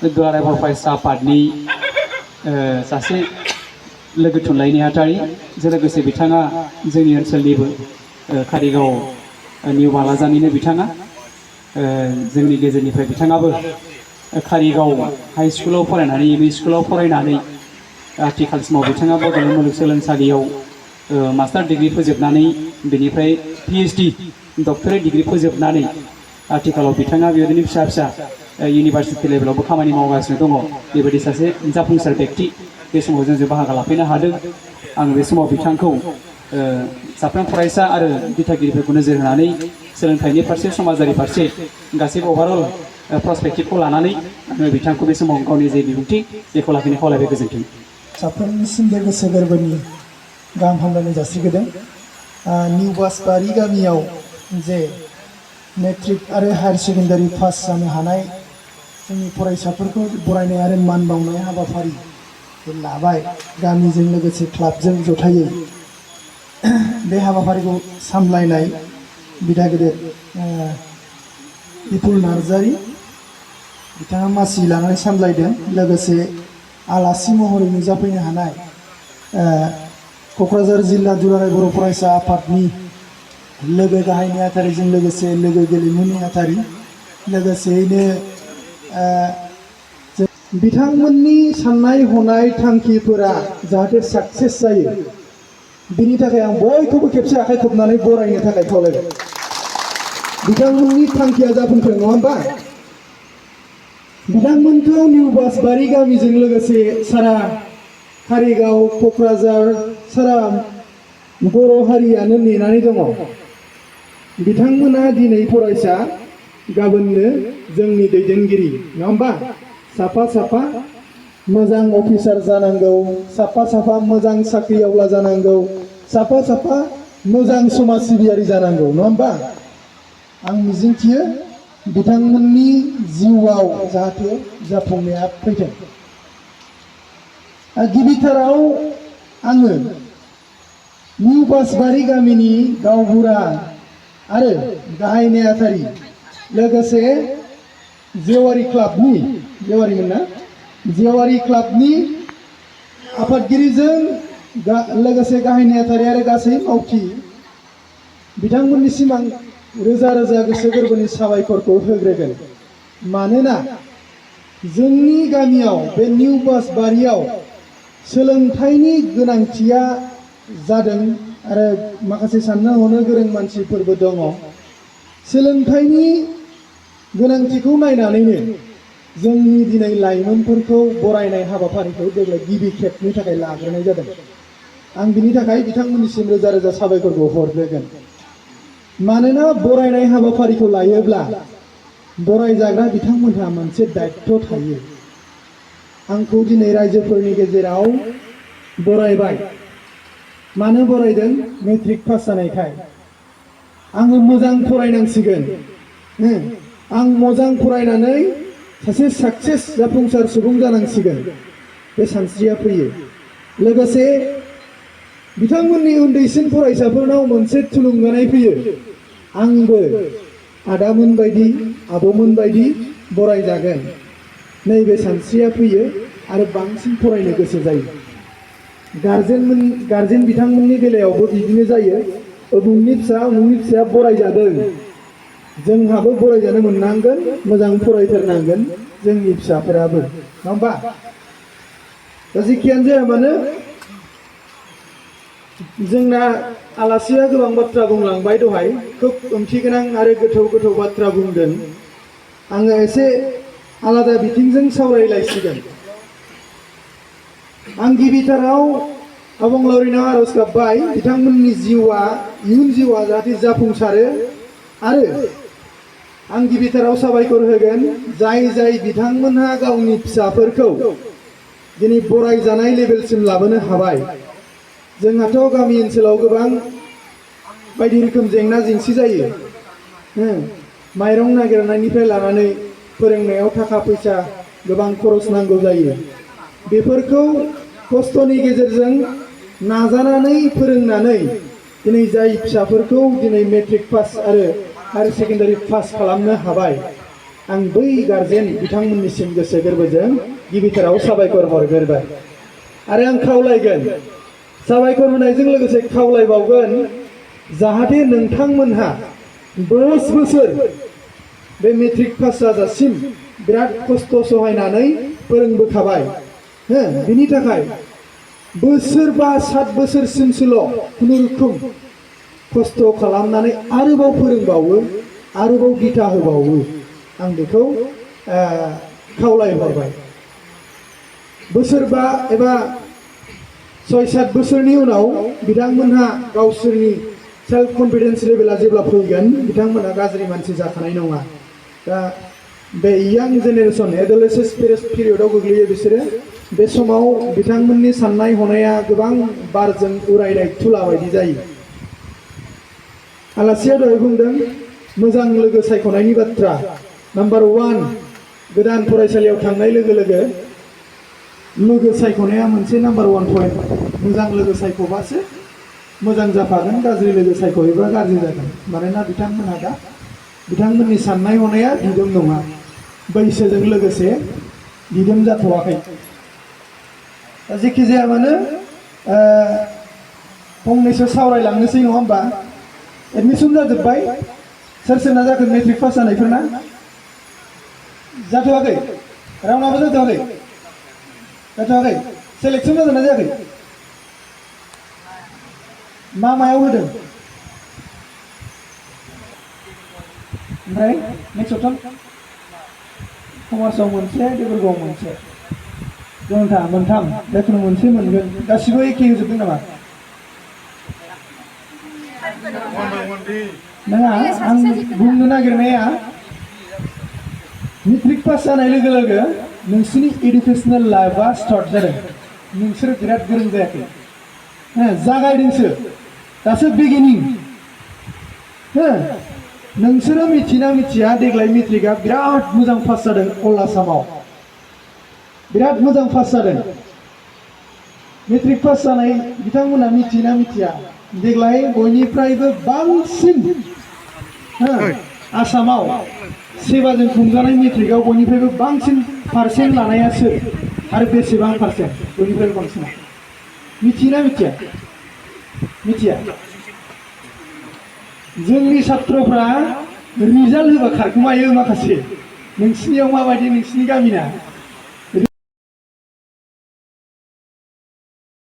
दुलाराय बर' फरायसा आफादनि सासे लोगो थुनलाइ नेहाथारि लोगोसे बिथाङा जोंनि ओनसोलनिबो कारिगाव निउ बालाजानिनो बिथाङा जोंनि गेजेरनिफ्राय बिथाङाबो कारिगाव हाई स्कुलाव फरायनानै एमइ स्कुलाव फरायनानै आथिखालसिमाव बिथाङा बड'लेण्ड मुलुगसोलोंसालियाव मास्टार डिग्री फोजोबनानै बेनिफ्राय PhD डक्टरेट डिग्री फोजोबनानै आथिखालाव बिथाङा बेबायदिनो फिसा फिसा इउनिभार्सिटि लेभेलावबो खामानि मावगासिनो दङ बेबायदि सासे जाफुंसार व्यक्ति बे समाव जों बाहागो लाफैनो हादों आं बे समाव बिथांखौ साफ्रोम फरायसा आरो दिथागिरिफोरखौ नोजोर होनानै सोलोंथाइनि फारसे समाजारि फारसे गासैबो ओभारअल पर्सपेक्टिभखौ लानानै आङो बिथांखौ बे समाव गावनि जे बिबुंथि बेखौ लाखिनो खावलायबाय गोजोन्थों साफ्रोमनिसिमबो गोसो गोरबोनि गाहाम हामलायनाय जासिग्रोदों निउ बासबारि गामियाव जे मेट्रिक आरो हायार सेकेन्डारि पास जानो हानाय जोंनि फरायसाफोरखौ बरायनाय आरो मान बावनाय हाबाफारि लाबाय गामिजों लोगोसे क्लाबजों जथायै बे हाबाफारिखौ सामलायनाय बिदा गेदेर बिपुल नार्जारी बिथाङा मासि लानानै सामलायदों लोगोसे आलासि महरै नुजाफैनो हानाय क'क्राझार जिल्ला दुलाराय बर' फरायसा आफादनि लोगो गाहाय नेहाथारिजों लोगोसे लोगो गेलेमु नेहाथारि लोगोसेयैनो बिथांमोननि साननाय हनाय थांखिफोरा जाहाथे साक्सेस जायो बिनि थाखाय आं बयखौबो खेबसे आखाइ खबनानै बरायनो थाखाय खावलायबाय बिथांमोननि थांखिया जाफुंथों नङा होमबा बिथांमोनखौ निउ बासबारि गामिजों लोगोसे सारा कारिगाव क'क्राझार सारा बर' हारियानो नेनानै दङ बिथांमोना दिनै फरायसा गाबोननो जोंनि दैदेनगिरि नङा होमबा साफा साफा मोजां अफिसार जानांगौ साफा साफा मोजां साख्रिआवला जानांगौ साफा साफा मोजां समाज सिबियारि जानांगौ नङा होमबा आं मिजिंथियो बिथांमोननि जिउआव जाहाथे जाफुंनाया फैथों गिबिथाराव आङो निउ बासबारि गामिनि गावबुरा आरो गाहाय नेहाथारि लोगोसे जेवारि क्लाबनि जेवारि क्लाबनि आफादगिरिजों लोगोसे गाहाय नेहाथारि आरो गासै मावथि बिथांमोननिसिम आं रोजा रोजा गोसो गोरबोनि साबायखरखौ होग्रोगोन मानोना जोंनि गामियाव बे निउ बासबारियाव सोलोंथाइनि गोनांथिया जादों आरो माखासे साननो हनो गोरों मानसिफोरबो दङ सोलोंथाइनि गोनांथिखौ नायनानैनो जोंनि दिनै लाइमोनफोरखौ बरायनाय हाबाफारिखौ देग्लाय गिबि खेबनि थाखाय लाग्रोनाय जादों आं बिनि थाखाय बिथांमोननिसिम रोजा रोजा साबायखरखौ हरग्रोगोन मानोना बरायनाय हाबाफारिखौ लायोब्ला बरायजाग्रा बिथांमोनहा मोनसे दायित्व थायो आंखौ दिनै रायजोफोरनि गेजेराव बरायबाय मानो बरायदों मेट्रिक पास जानायखाय आङो मोजां फरायनांसिगोन आं मोजां फरायनानै सासे साक्सेस जाफुंसार सुबुं जानांसिगोन बे सानस्रिया फैयो लोगोसे बिथांमोननि उन्दैसिन फरायसाफोरनाव मोनसे थुलुंगानाय फैयो आंबो आदामोन बायदि आब'मोन बायदि बरायजागोन नैबे सानस्रिया फैयो आरो बांसिन फरायनो गोसो जायो गार्जेन बिथांमोननि बेलायावबो बिदिनो जायो उमुगनि फिसाया बरायजादों जोंहाबो बरायजानो मोननांगोन मोजां फरायथारनांगोन जोंनि फिसाफोराबो नङा होमबा दा जेखियानो जाया मानो जोंना आलासिया गोबां बाथ्रा बुंलांबाय दहाय खोब ओंथिगोनां आरो गोथौ गोथौ बाथ्रा बुंदों आङो एसे आलादा बिथिंजों सावरायलायसिगोन आं गिबिथाराव अबंलावरिनाव आरज गाबबाय बिथांमोननि जिउआ इयुन जिउआ जाहाथे जाफुंसारो आरो आं गिबिथाराव साबायखर होगोन जाय बिथांमोनहा गावनि फिसाफोरखौ दिनै बरायजानाय लेभेलसिम लाबोनो हाबाय जोंहाथ' गामि ओनसोलाव गोबां बायदि रोखोम जेंना जेंसि जायो माइरं नागिरनायनिफ्राय लानानै फोरोंनायाव थाखा फैसा गोबां खरस नांगौ जायो बेफोरखौ खस्थ'नि गेजेरजों नाजानानै फोरोंनानै दिनै जाय फिसाफोरखौ दिनै मेट्रिक पास आरो हायार सेकेन्डारि पास खालामनो हाबाय आं बै गार्जेन बिथांमोननिसिम गोसो गोरबोजों गिबिथाराव साबायखर हरग्रोबाय आरो आं खावलायगोन साबायखर होनायजों लोगोसे खावलायबावगोन जाहाथे नोंथांमोनहा 10 बोसोर बे मेट्रिक पास जाजासिम बिराद खस्थ' सहायनानै फोरोंबोखाबाय हो बिनि थाखाय बोसोर बा 7 बोसोरसिमसोल' खुनुरुखुम खस्थ' खालामनानै आरोबाव फोरोंबावो आरोबाव दिथा होबावो आं बेखौ खावलायहरबाय बोसोरबा एबा 6-7 बोसोरनि उनाव बिथांमोनहा गावसोरनि सेल्फ कन्फिडेन्स लेभेला जेब्ला फैगोन बिथांमोनहा गाज्रि मानसि जाखानाय नङा दा बे यां जेनेरेसन एडोलेसेन्स पिरियडआव गोग्लैयो बिसोरो बे समाव बिथांमोननि साननाय हनाया गोबां बारजों उरायनाय थुला बायदि जायो आलासिया दहाय बुंदों मोजां लोगो सायख'नायनि बाथ्रा नाम्बार 1 गोदान फरायसालियाव थांनाय लोगो लोगो लोगो सायख'नाया मोनसे नाम्बार 1 पइन्ट मोजां लोगो सायख'बासो मोजां जाफागोन गाज्रि लोगो सायख'योबा गाज्रि जागोन मानोना बिथांमोनहा दा बिथांमोननि साननाय हनाया दिदोम नङा बैसोजों लोगोसे दिदोम जाथ'वाखै जेखि जाया मानो फंनैसो सावरायलांनोसै नङा होमबा एडमिसन जाजोब्बाय सोर सोरना जाखो मेट्रिक पास जानायफोरना जाथ'वाखै रावनाबो जाथ'वाखै सेलेक्सन जादोंना जायाखै मा मायाव होदों ओमफ्राय नेक्स्ट अपसन कमार्सआव मोनसे डिब्रुगड़आव मोनसे मोनथाम जिखुनु मोनसे मोनगोन गासिबो एखे होजोबदों नामा नङा आं बुंनो नागिरनाया मेट्रिक पास जानाय लोगो लोगो नोंसिनि एडुकेसनेल लाइफआ स्टार्ट जादों नोंसोर बिराद गोरों जायाखै जागायदोंसो दासो बिगिनिं नोंसोरो मिथिना मिथिया देग्लाय मेट्रिकआ बिराद मोजां पास जादों अल आसामाव बिराद मोजां पास जादों मेट्रिक पास जानाय बिथांमोना मिथिना मिथिया देग्लाय बयनिफ्रायबो बांसिन आसामाव सेबाजों खुंजानाय मेट्रिकआव बयनिफ्रायबो बांसिन पारसेन्ट लानाया सोर आरो बेसेबां पारसेन्ट बयनिफ्रायबो बांसिन मिथिना मिथिया जोंनि छात्रफ्रा रिजाल्ट होबा खारखुमायो माखासे नोंसिनियाव माबायदि नोंसिनि गामिना